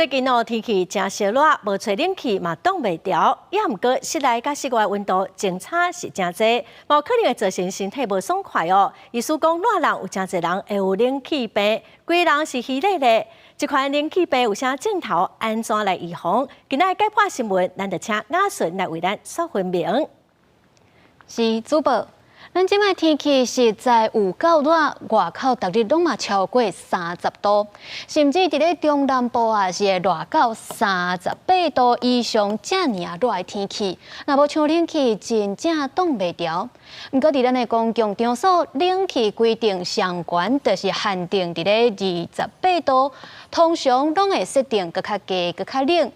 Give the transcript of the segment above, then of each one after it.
最近哦，天氣誠燒熱，無吹冷氣嘛擋袂牢。也毋過室內佮室外溫度相差是誠濟，嘛有可能會造成身體無爽快哦。醫師講，熱人有誠濟人會有冷氣病，規人是虛咧咧。這款冷氣病有啥症頭？按怎來預防？今仔日解破新聞，咱就請雅純來為咱說分明。是主播。咱這擺天氣實在有夠熱，外口逐日攏嘛超過30度，甚至佇咧中南部啊是會熱到38度以上，遮爾仔熱的天氣，若無吹冷氣，真正擋袂牢。毋過佇咱的公共場所，冷氣規定上懸就是限定佇咧28度，通常攏會設定閣較低、閣較冷。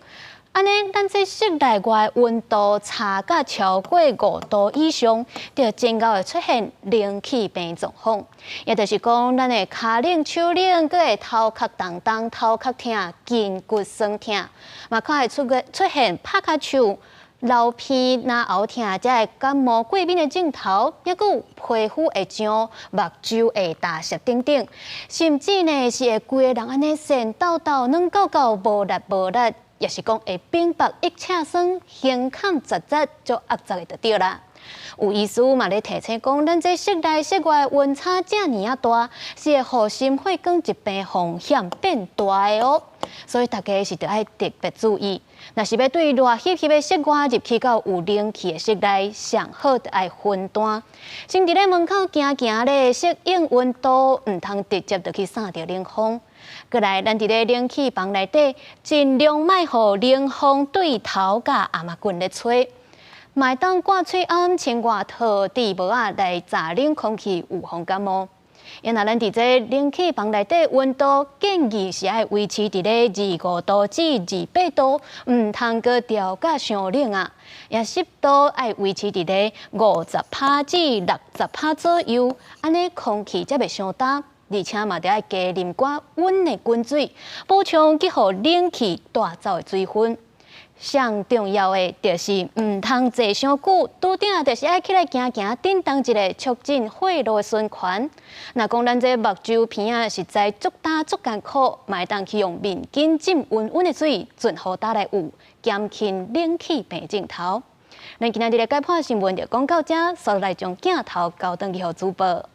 按呢，咱這室內外溫度差甲超過5度以上，就真𠢕會出現冷氣病狀況。也就是講，咱的跤冷、手冷，閣會頭殼重重、頭殼疼、筋骨痠疼，嘛較會出現拍跤手、流鼻、咽喉疼，這个感冒過敏的症頭，抑閣有皮膚會癢、目睭會焦澀等等，甚至呢是會規个人按呢顫抖抖、軟厚厚、無力無力。也是講會反腹、腋刺酸、胸坎窒窒，足壓雜的就對啦。有醫師嘛咧提醒講，咱這室內室外溫差遮爾仔大，是會予心血管疾病風險變大的哦。所以大家是著愛特別注意。若是欲對熱翕翕的室外入去到有冷氣的室內，上好著愛分段。先佇咧門口行行咧，適應溫度，毋通直接就去捎著冷風。閣來，咱佇咧冷氣房內底，盡量莫予冷風對頭佮頷骨咧吹，嘛會當掛喙罨、穿外套、戴帽仔來閘冷空氣，預防感冒。若咱佇這冷氣房內底溫度建議是愛維持佇咧25度至28度，毋通閣調甲傷冷啊。也濕度愛維持佇咧50趴至60趴左右，按呢空氣才袂傷焦。而且嘛，著愛加啉寡溫的滾水，補充去予冷氣帶走的水分。上重要的就是毋通坐傷久，拄定就是愛起來行行，振動一下，促進血路的循環。若講咱這目睭鼻仔實在足焦足艱苦，嘛會當去用面巾浸溫溫的水，盡予焦來捂，減輕冷氣病症頭。咱今仔日的解破新聞就講到這，煞來將鏡頭交轉去予主播。